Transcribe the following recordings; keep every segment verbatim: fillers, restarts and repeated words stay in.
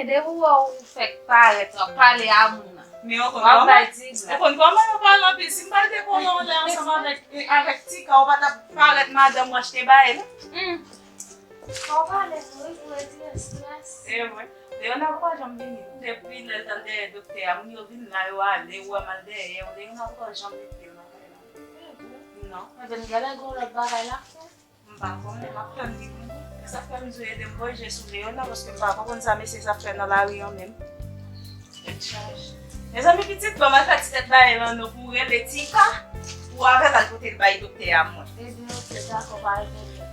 Depi w wè w fèk parèt, w ap pale a moun nan. Men w konn kòman, w konn kòman yo pale anpil. Si m pa te konnen w lè ansanm avèk, avèk Tika, ou pa t ap parèt madanm w achte bay la. Fò w pale tou wi pou retire estrès. E mwen. Leona poko janm vini. Depi lè l t al dèyè doktè a, moun yo vin la, yo ale, ou wè m al dèyè w. Leona poko janm mete l nan kay la. Non. Ebyen, gade gon lòt bagay l ap fè. M pa konnen, m ap tann li vini. E sa k fè m di w ede m voye je sou Leona, paske m pa konn sa mesye sa ap fè nan lari an menm. Tèt chaje. Mezanmi, pitit, ban m al fè ti tèt bagay lan non pou w rele Tika, pou w avè l al pote l bay doktè a mwen. Ebyen, oke, dakò, pa gen pwoblèm.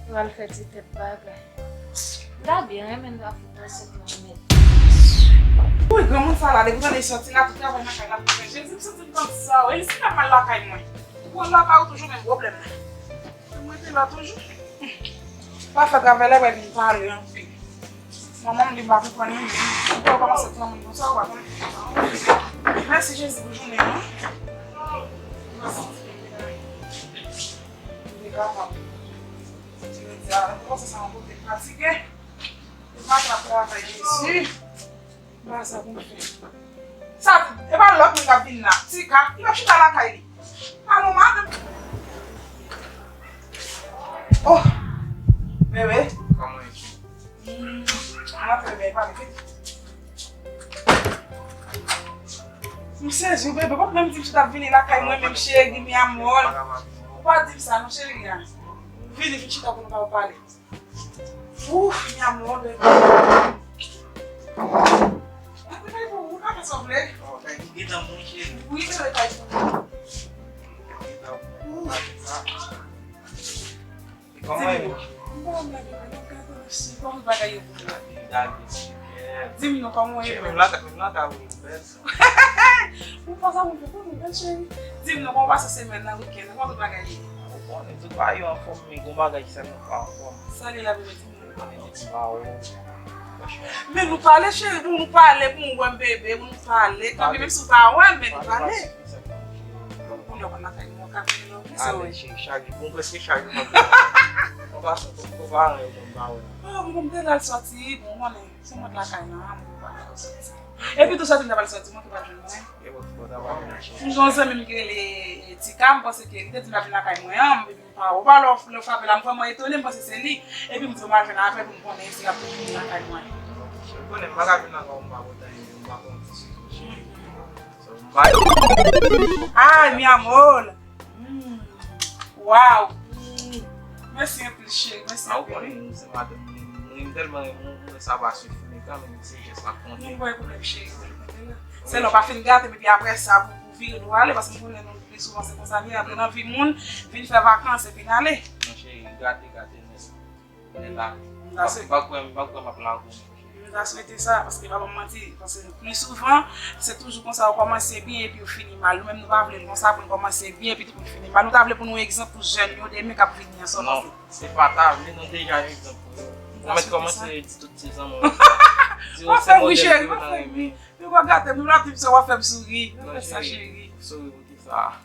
Pral fè ti tèt bagay. Gaby renmen dwa fout nan sèt nan men. Wi, granmoun sa la, depi w tande sòti la, tout travay nan kay la pou fè. Jezi, m santi m tann sa, wi. E si m fè mal lakay mwen? Ou pran lakay ou toujou menm pwoblèm nan. Mwen te la toujou. Pa fè travay la, pa vin pale anpil. Manman m li pa konprann li menm. Ou pa kòmanse pran moun konsa, ou pa konn. Mèsi Jezi pou jounen an. Ou pa santi m te kapab. Jodi a, m panse sa yon kote fatige. Ou pa ka travay, Jezi. Ba sa pou m fè. Sa, e pa lòt moun k ap vin la. Tika, li p ap chita lakay li. Alon, madanm. Oh, bebe. Kòman e? Hmm, antre, bebe, pale vit. M sezi, bebe, w pa t menm di m si t ap vini lakay mwen, menm cheri, mi amor. Ou pa di m sa, non, cheri, a. Vini, vin chita pou nou ka pale. Ouf, mi amor, bebe. Mwen kay pou ou, ou ka fè sa w vle. Oh, kay ki gentan bon, cheri. Wi, bebe, kay pou ou. Gentan bon. Ouf. Kòman e? Bon, bebe, mwen gade, mèsi. Kòman bagay yo pou ou? Gade, gade, sipè. Di m non, kòman w ye, menm la, menm la, ta vin bèl. Ou pa sa moun fè pou nou bèl cheri. Di m non, kòman w pase semèn nan, wikenn nan, kòman tout bagay ye? Ou konnen tout bagay yo anfòm, men gon bagay ki fè mwen pa anfòm. Sa li la, bebe, di m non. Ou konnen depi m pa wè w, franchman. Men nou pale cheri, pou nou pale, pou m wè m bebe, pou nou pale. Tanpri, menm si w pa wè m, men nou pale. Bon, kounye a w konn lakay mwen, w ka vini la, wi, se vre. Cheri, chak jou, bon, prèske chak jou m ap vini. An pasan, kòm paran yo, bon, m pa wè. Ah, m konn te la l sòti, bon, w konnen. Se mwen t lakay lan, mwen pa t soti. Epi tou sòti m ta pral sòti, mwen ki pa t jwenn mwen. E wòt fò ta pral jwenn cheri. M gen yon zanmi m ki rele Tika, m panse ke li te di m l ap vin lakay mwen an, epi m pa wè. Ou pa lè w frape la, m vrèman etone, m panse se li. Epi m di m al jwenn avè l pou m konnen si l ap vin lakay mwen. Cheri, konnen m pa ka vin lakay ou, m pa kontan, m pa kontan sou cheri. So, m pa... Ay, mi amor. Hmm. Waw. Hmm. Mèsi anpil, cheri. Mèsi anpil. A, ou konnen, se madanm mwen, mwen tèlman renmen w, mwen sa pa sifile kanmenm, se jès la k konte. Mwen pa gen pwoblèm, cheri, mwen te la. Se lè w pa fin gate m, epi apre sa, pou, pou vire do ale, paske m konnen nou pli souvan se konsa li ye, antre nan vi moun, vin fè vakans, epi n ale. Non, cheri, gate, gate, men. Lè la. M pa, m pa kwè, m pa kwè m ap lage w menm. M ta swete sa, paske pa ban m manti, paske pli souvan, se toujou konsa, ou kòmanse byen epi ou fini mal. Nou menm, nou pa vle l konsa pou n kòmanse byen epi pou n fini mal. Nou ta vle pou nou egzanp pou jèn yo demen k ap vini an, sa w panse? Non, se pa ta vle, nou deja yon egzanp pou yo. Ou mèt kòmanse di tout ti zanmi w. Di yo se modèl pou yo nan renmen. Yo pa gate m, yo ap di m se w ap fè m souri. Yo fè sa, cheri. Souri pou kisa?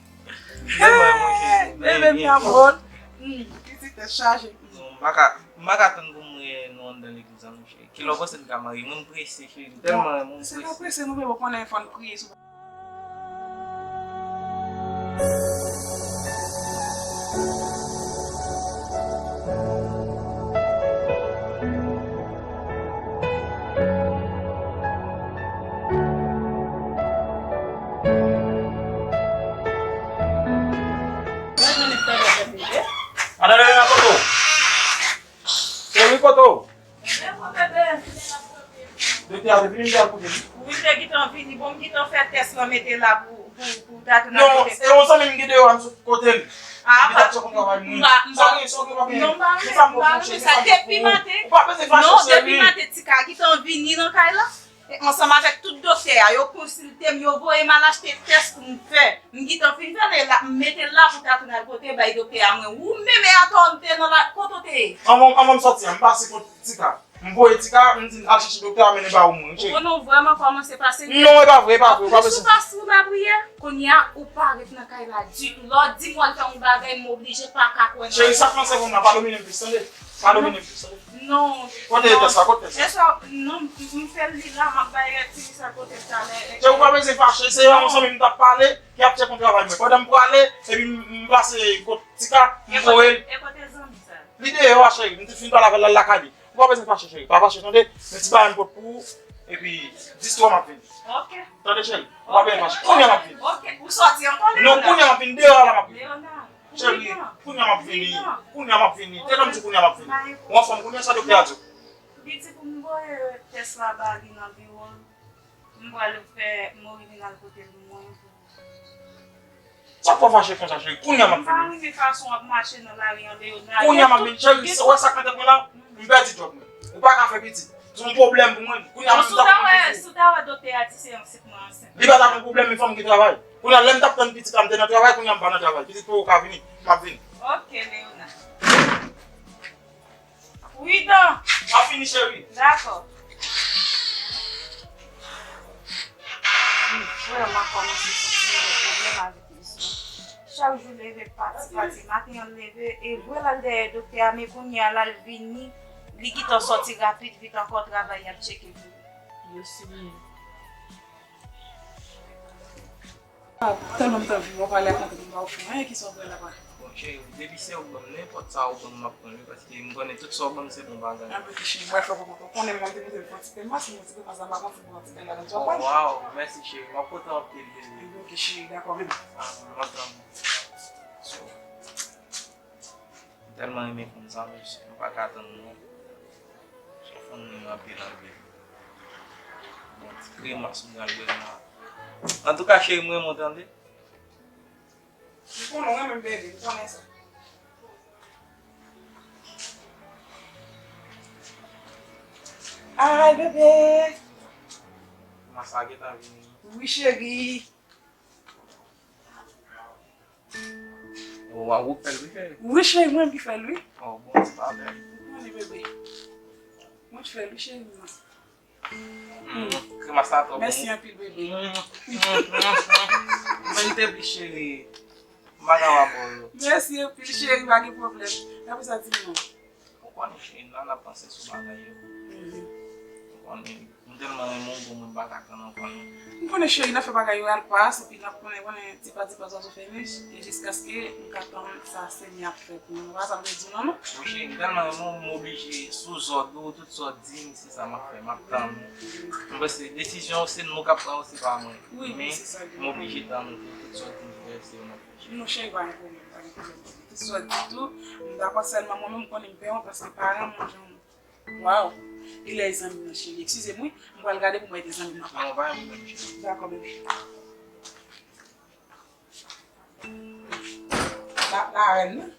Bebe, mi amor. Hmm, pitit tèt chaje. Non, m pa ka, m pa ka tann pou m wè nou anndan legliz la, non, cheri. Kilè w panse n ka marye? Mwen, m prese, cheri. M tèlman renmen w, m prese. Se pa prese, nou, men bon, konnen fò n priye sou. Adan, adan, adan, kote w? Cheri, kote w? Doktè a te vini, m te al kote li. Wi, m te gentan vini. Bon, m gentan fè tès lan, mete la pou, pou, pou ta tounen kote. Non, e yon zanmi m ki deyò a, m sot kote l. Ah, li t ap sot travay moun. Sa gen, sa gen pa gen. Non, m pa renmen, m pa renmen sa. Depi maten. Ou pa bezwen fache, cheri. Non, depi maten, Tika gentan vini nan kay la. E ansanm avèk tout doktè a, yo konsilte m, yo voye m al achte tès pou m fè. M gentan fin fè l, e la, m mete l la pou ta tounen al pote bay doktè a mwen. Ou menm e atò w te nan la, kote w te ye? Anvan, anvan m sòti a, m pase kot Tika. M voye Tika, m di l al chèche doktè a mennen ba ou mwen, wi, cheri. Ou konnen w vrèman kòmanse pase. Non, e pa vre, e pa vre, ou pa bezwen. Anplis ou pa sou lapriyè. Kounye a, ou pa ret nan kay la ditou. Lè w di m w al fè yon bagay, m oblije pa ka kwè nan. Cheri, sa k nan sèvo m la, pa domine m plis, tande? Pa domine m plis, tande? Non. Kote tès la, kote tès la? Tès la, non, m, m fè l li la, m ap bay ti sa kote talè. Cheri, ou pa bezwen fache, se yon zanmi m t ap pale, ki ap tchèk yon travay mwen. Pandan m prale, epi m, m pase kot Tika, m voye l. E kote zanmi sa? Li deyò a, cheri, m te fin pale avè l, l al lakay li. Ou pa bezwen fache, cheri. Pa fache, tande? Men ti bagay m pot pou ou. Epi, dis twa m ap vini. Ok. Tande, cheri? Ou pa bezwen fache. Kounye a m ap vini. Ok. Ou sòti ankò, Leona? Non, kounye a m ap vini. Deyò a la m ap vini. Leona. Cheri, kounye a m ap vini. Kounye a m ap vini. Te lè m di kounye a m ap vini. Ou anfòm kounye a, sa doktè a di w? Li di pou m voye tès la ba li nan biwo l. M pral fè Mori vin al kote l mwen pou Sa k fè w fache konsa, cheri? Kounye a m ap vini. M pa renmen fason w ap mache nan lari an deyò. Kounye a m ap vini, cheri. Ou wè sa k nan tèt mwen la? M pèdi djòb mwen. Ou pa ka fè pitit. Se yon pwoblèm pou mwen. Kounye a m ap vini. Si w ta wè, si w ta wè doktè a di se ansent mwen ansent. Li pa t ap yon pwoblèm, men fò m gen travay. Kounye a, lè m t ap tann pitit la, m te nan travay, kounye a m pa nan travay. Pitit poko ka vini. M ap vini. Ok, Leona. Wi, dan. M ap vini, cheri. Dakò. M vrèman kòmanse santi m gen pwoblèm avèk mesye. Chak jou leve pati, pati. Maten an leve, e vre l al dèyè doktè a, men kounye a l al vini, li gentan sòti rapid, vit ankò travay y ap tcheke pou li. Yo siye. Tèlman m t anvi wè w pale ak mwen, m pa wè anyen ki sòt wè laba. Bon, cheri, depi se ou ban m, nenpòt sa ou ban m, m ap pran li, paske m konnen tout sa ou ban m, se bon bagay. Anben, cheri, mwen fè pou mwen. Ou konnen mwen te mete l fè yon ti pèmas, men ti pèmas la, m pa konn si pou yon ti pèmas ladan. Oh, wow, mèsi, cheri. M ap kontan anpil, bebe. Ok, cheri, dakò, bebe. Ah, m ap tann. So, M tèlman renmen fanm sa, mesye, m pa ka tann non. Se yon fanm mwen renmen anpil, anpil. Bon, ti grimas m pral wè la. Antouka, cheri, m renmen w, tande. M konnen w renmen m, bebe, m konnen sa. Ay, bebe. Grimas sa gentan vini. Wi, cheri. Ou, ou fè l, wi, cheri. Wi, cheri, mwen ki fè l, wi. Oh, bon, se pa bèl. Mwen li bebe. Mwen ki fè l, wi, cheri. Mm, grimas la twò bon. Mèsi anpil, bebe. Mm, mm, mm, mm. Mwen te pli cheri. M pa ka pa ba w yo. Mèsi anpil, cheri, pa gen pwoblèm. Apre sa, di m non. Ou konnen, cheri, la n ap panse sou bagay yo. Mhm. Ou konnen, m tèlman renmen w, bon, mwen pa ka tann ankò non. M konnen, cheri, n ap fè bagay yo al pa, epi n ap konnen, konnen ti pa ti pa zwazo fè nich, e jiskaske m ka tann sa Senyè ap fè pou nou. Ou pa sa m te di w non, non? Wi, cheri, m tèlman renmen w, m oblije sou zòd ou, tout sa w di m, se sa m ap fè, m ap tann ou. M panse desizyon w se nou k ap pran l, se pa mwen. Wi, wi, se sa. Men m oblije tann ou, tout sa w di m fè, se yo m ap fè. Non, cheri, pa gen pwoblèm, pa gen pwoblèm. Tout sa w di tou, m dakò, sèlman mwen menm m konnen m pè w paske paran m, jan, waw, li lè zanmi m nan, cheri. Eskize m, wi, m pral gade pou m wè de zanmi m apa. Non, pa gen pwoblèm, cheri. Dakò, bebe. La, la rèn nan.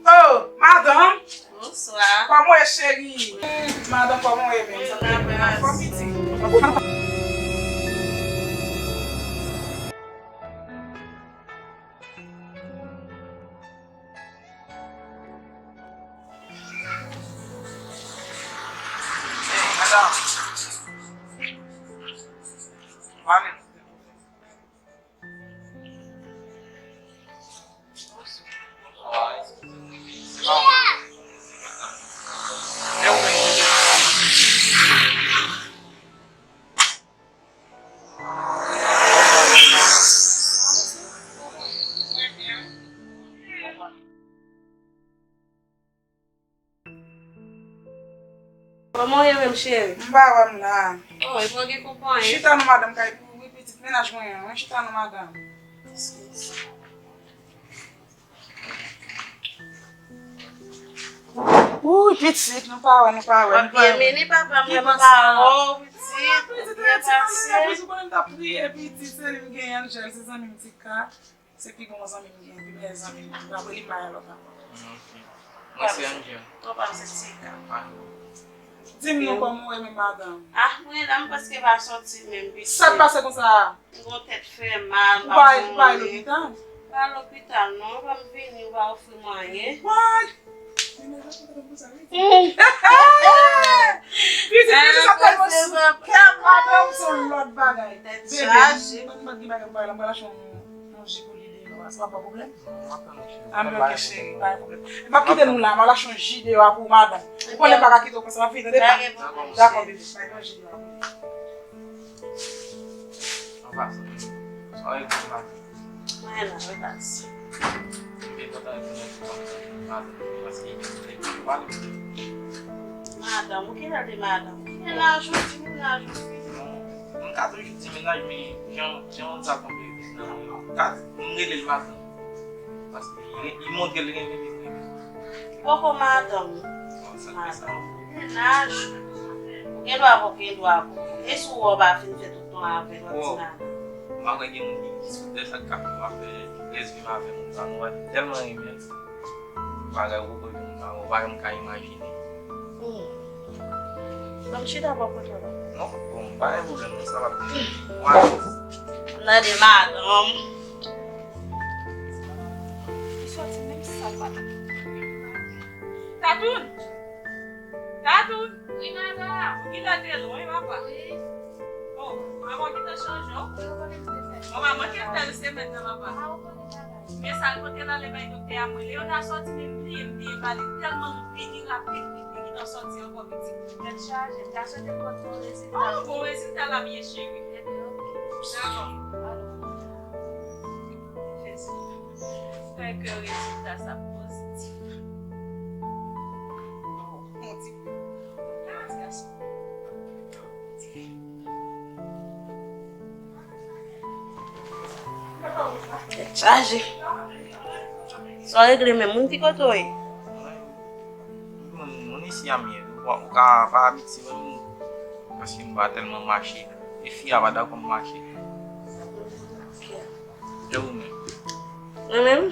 Oh, madanm! Bonswa. Kòman w ye, cheri? Madanm, kòman w ye menm? Sa fè anpil anfòm, piti. Madanm. Mami. Kòman w ye menm, cheri? M pa wè m la. Oh, epi w gen konpayi? Chita non, madanm, kay pou wi pitit mennaj mwen an. Mwen chita non, madanm. Ui, pitit, nou pa wè, nou pa wè, nou pa wè. Byenvini, papa, mwen pa wè w, pitit. Pitit, byen pase. Pitit, ou konnen m t ap priye, pitit, se li m genyen, Angel, se zanmi m Tika. Se pi bon zanmi m gen, pi bèl zanmi m. Apre li pa gen lòt ankò. Ok. Mwen se Angel. Papa m se Tika. Ah. Di m non, kòman w ye menm, madanm? Ah, mwen la, m prèske pa sòti menm, pitit. Sa k pase konsa? M gon tèt fè mal, m pa konn anyen. Ou pa al lopital? Pa lopital non, papa m vini, ou pa ofri m anyen. Why? Pitit, pitit, sa tèlman sou kè m, madanm, se yon lòt bagay. Bebe, m pa gen bagay pou pale la, m pral achte yon, yon ji pou li deyò a, se pa pwoblèm? A, men ok, cheri, pa gen pwoblèm. M ap kite nou la, m al achte yon ji deyò a pou madanm. Ou konnen m pa ka kite w konsa, m ap vini, tande pa? Dakò, bebe, m al achte yon ji deyò a pou li. An pasan, sa w regle madanm? Mwen la, repase. Mwen kontan rekonèt ou kòm madanm mwen, paske ou te pale. Madanm, ou kilè w te madanm? Mennaj ou, ti mennaj ou. Non, m ka toujou di mennaj, men jan, jan moun sa tonbe nan men m, m rele l madanm. Paske li, li montre l renmen li. Poko madanm. Madanm. Mennaj. Ou gen dwa pa w gen dwa pou. E si w wè w pa fin fè tout tan avè l, w ap di madanm. M pa kwè gen moun ki, ki sou tè sa k ka fè w ap fè lèzvim avè moun sa, nou wè tèlman renmen l. Bagay ou konnen moun sa, ou pa menm ka imajine. Hmm. Ban m chita bò kote w la. Non, bon, pa gen pwoblèm, non, sa va byen. Mwen, m nan de madanm. Li sòti menm si sa pa. Tatoun! Tatoun! Wi, madanm. Ou genlè te lwen, papa. Wi. Oh, manman gentan chanje w. Wi, ou konnen m te fè. Bon, manman te fè l semèn nan, papa. A, ou konnen bagay. Men sa l pote l ale bay doktè a, mwen. Leona sòti, men m bliye, m bliye pale. Tèlman l vini rapid, li, li gentan sòti ankò, pitit. Tèt chaje, m ta swete m pote yon rezilta. Oh, bon rezilta l ap ye, cheri. Ebyen, ok. Dakò. Alò. Fè sa. Fè ke rezilta sa pozitif. Oh, mon Dieu. Ah, ti gason. Tèt chaje. Sa w regle menm, moun ki kote w ye? Moun, moun isi a m ye. Ou ka pa abitye wè m, paske m pa tèlman mache. E fi a pa dakò m mache. Ok. E ou menm? Mwen menm?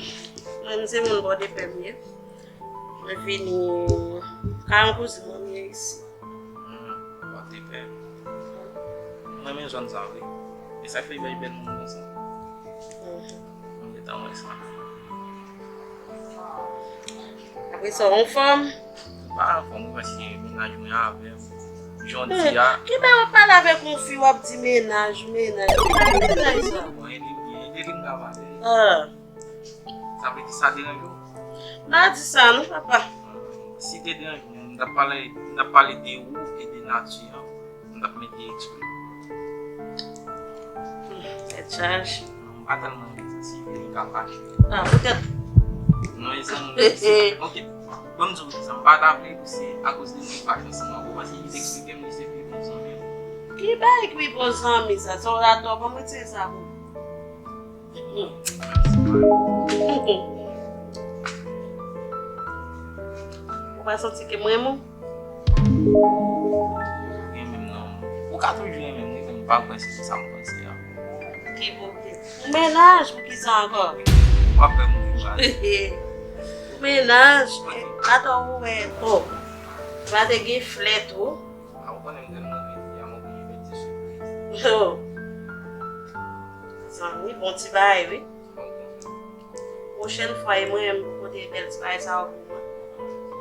Mwen menm se moun Pòdepè m ye. Mwen vini kay yon kouzin mwen m ye isi. Hmm, Pòdepè. Mwen renmen zòn sa wi. E sa k fè li bay bèl moun konsa. Mhm. Mwen gentan wè sa. Apre sa, w anfòm? M pa anfòm wi, paske mennaj mwen avè m. Jan w di a. Ki bagay w ap pale avèk yon fi, w ap di mennaj, mennaj. Ki bagay mennaj sa? Bon, ede m byen, ede li m ka pale. Ah. Sa vle di sa deranje w? M pa di sa non, papa. Si te deranje w, m t ap pale, m t ap pale de ou e de nati an. M t ap mete eksprè. Hmm, tèt chaje. M pa tèlman renmen sa, si vle m ka fache. Ah, poutèt. Non, e zanmi m, se, ok. Ban m di w poukisa m pa ta vle pou se akoz de mwen fache ansanm ak ou, paske li te eksplike m li se pi bon zanmi m. Ki bagay pi bon zanmi sa? Sa w la twò, ban m retire sa pou ou. Ou pa santi ke m renmen w? Renmen m non. Ou ka toujou renmen m wi, men m pa kwè se sa m panse a. Ki bouke. Ou mennaj, poukisa ankò? W ap fè m ri pale. Ou mennaj, atò ou wè, oh, pa te gen flè tou. A, ou konnen m tèlman renmen fi a, m oblije mete sipriz. Oh. Zanmi, bon ti bagay, wi. Pwochèn fwa, e mwen menm pou pote bèl ti bagay sa yo pou mwen.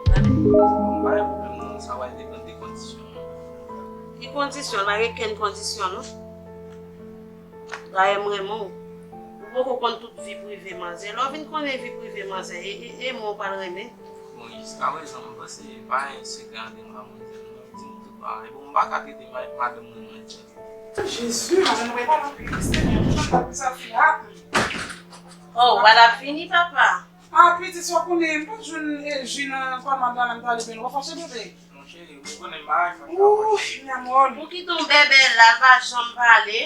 Tande? Bon, pa gen pwoblèm non, sa pral depann de kondisyon an. Ki kondisyon? Pa gen kenn kondisyon non. Dayè, m renmen w. Ou poko konn tout vi prive manzè. Lè w vin konnen vi prive manzè, e, e, e mwen w pral renmen. Bon, jiskaprezan, m panse pa gen sekrè ant mwen ak manzè non. Di m tout bagay. Bon, m pa ka trete ma-, madanm mwen manzè. Jezi, madanm mwen pa nan peyi, Senyè, m pa konn sa fi a. Oh, w pral ap vini, papa. Ah, pitit, sa w konnen, m pa t jwenn, eh, ji nan kòmand la, m t ale benyen, w ap fache bebe. Mon cheri, ou konnen m pa renmen fè sa. Ouh, mi amor. Ou kite yon bebe la, l pa janm pale.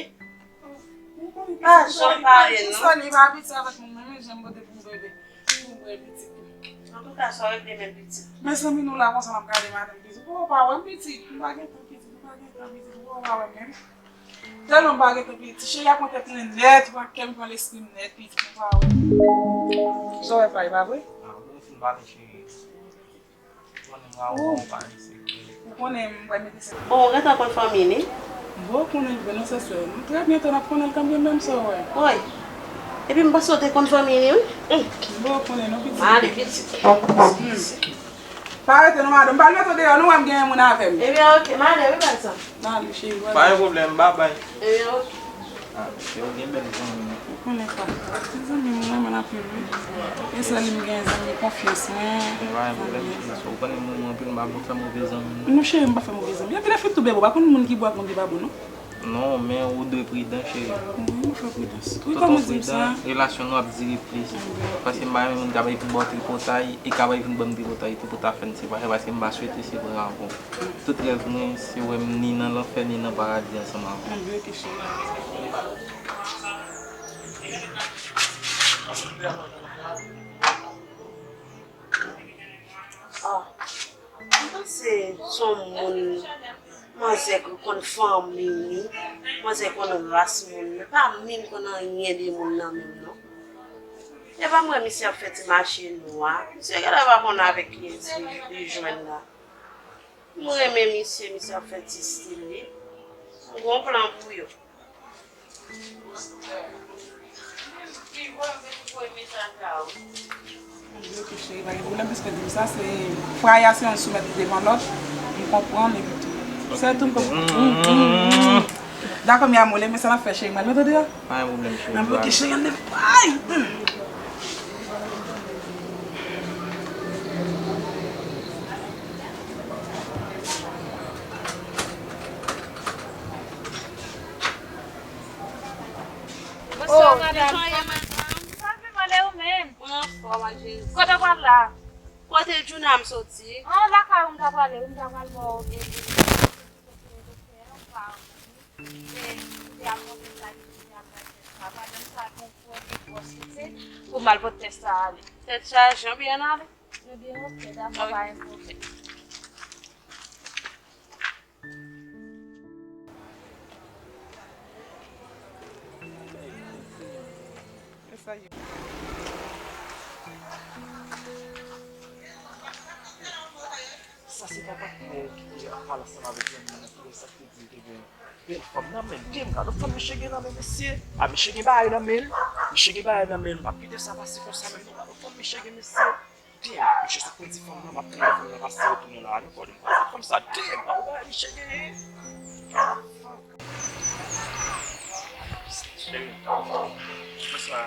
Ou konnen pa janm pale, non. Sa li pa abitye avèk moun, men jan m pote pou bebe. Pou bebe pitit. Antouka, sa w regle menm pitit. Mezanmi, nou la konsa, m ap gade madanm pitit. Ou pa wè m pitit, m pa gen tan pitit, ou pa gen tan pitit, ou pa wè m menm. Tèlman m pa gen tan pitit, cheri, a pran tèt mwen nèt, pran kè m, pran lespri m nèt, pitit, ou pa wè m. Sa w wè, pa, e pa vre? Ah, bon, fin pale, cheri. Ou konnen m pa wè w pa isit. Ou konnen m pa mete sa. Bon, ou gentan konn fanmi ni? Bon, ou konnen l vre non, sè sè. Nou trè byento n ap konnen l kanmenm, menm sa w wè. Woy. Epi m panse w te konn fanmi ni, wi. Hum. Bon, ou konnen non, pitit. M ale, pitit. Hum. Pa rete non, madanm. M pral mete w deyò, nou wè m genyen moun avè m. Ebyen, oke, m ale wi, bèl sa. Nan, li cheri, pa gen pwoblèm, babay. Ebyen, oke. Ah, mesye, ou gen bèl zanmi. Ou konnen pa. Ti zanmi m, mwen renmen l anpil, wi. E sèl li m gen zanmi konfyans mwen. Men pa gen pwoblèm, cheri. Ou konnen mwen, mwen anpil, m pa bon fè move zanmi, non. Non, cheri, m pa fè move zanmi. Epi lè fin tou bebe, ou pa konn moun ki bò ak moun ki pa bon, non. Non, men ou dwe pridan, cheri. Wi, mwen fè pridans. Wi, kòman w di m sa? Relasyon nou ap dire plis. Paske m pa renmen moun k ap vin ba w tripotay, e k ap vin ban m tripotay tou pou ta fè n separe, paske m pa swete separe avè w. Tout rèv mwen, se wè m ni nan lanfè, ni nan paradi ansanm avè w. Anben, oke, cheri. Ah, m panse se yon moun, manzè ki konn fanmi li, manzè konn ras moun li, pa menm konn anyen de moun nan menm non. E pa m wè misye ap fè ti mache nwa. Misye genlè pa konn avèk kiyès li, li jwenn la. M renmen misye, misye ap fè ti stil li. M gon plan pou yo. Anben, oke, cheri, pa gen pwoblèm, piske w di m sa, se fraya se yon soumèt devan lòt, m konprann epi tou. Se tou m konprann. Dakò, mi amor, men sa n ap fè, cheri, m al mete w deyò. Pa gen pwoblèm, cheri. Anben, oke, cheri, ann leve. Ay! Bonswa, madanm. Sa fè mal e ou menm? Mwen anfòm, Angeline. Kote w pral la? Kote Djouna m soti? An, lakay ou m ta prale, wi, m ta pral ba w. Pou m al pote tès la ale. Tèt chaje, ann byen ale. Ebyen, oke, dakò, pa gen pwoblèm. Sa se pa patnè ki te ap pale ansanm avèk yon moun nan, ki sa ki te di l te gen bèl fanm nan men l. Damn, gade fanm misye gen nan men misye. A, misye gen bagay nan men l. Misye gen bagay nan men l. M p ap kite sa pase konsa menm non. Gade fanm misye gen, mesye. Damn, misye sot konn di fanm nan, m ap tounen fanm nan pase retounen la. Nou konnen m pa konn sa. Damn, gade bagay misye genyen. Cheri, bonswa.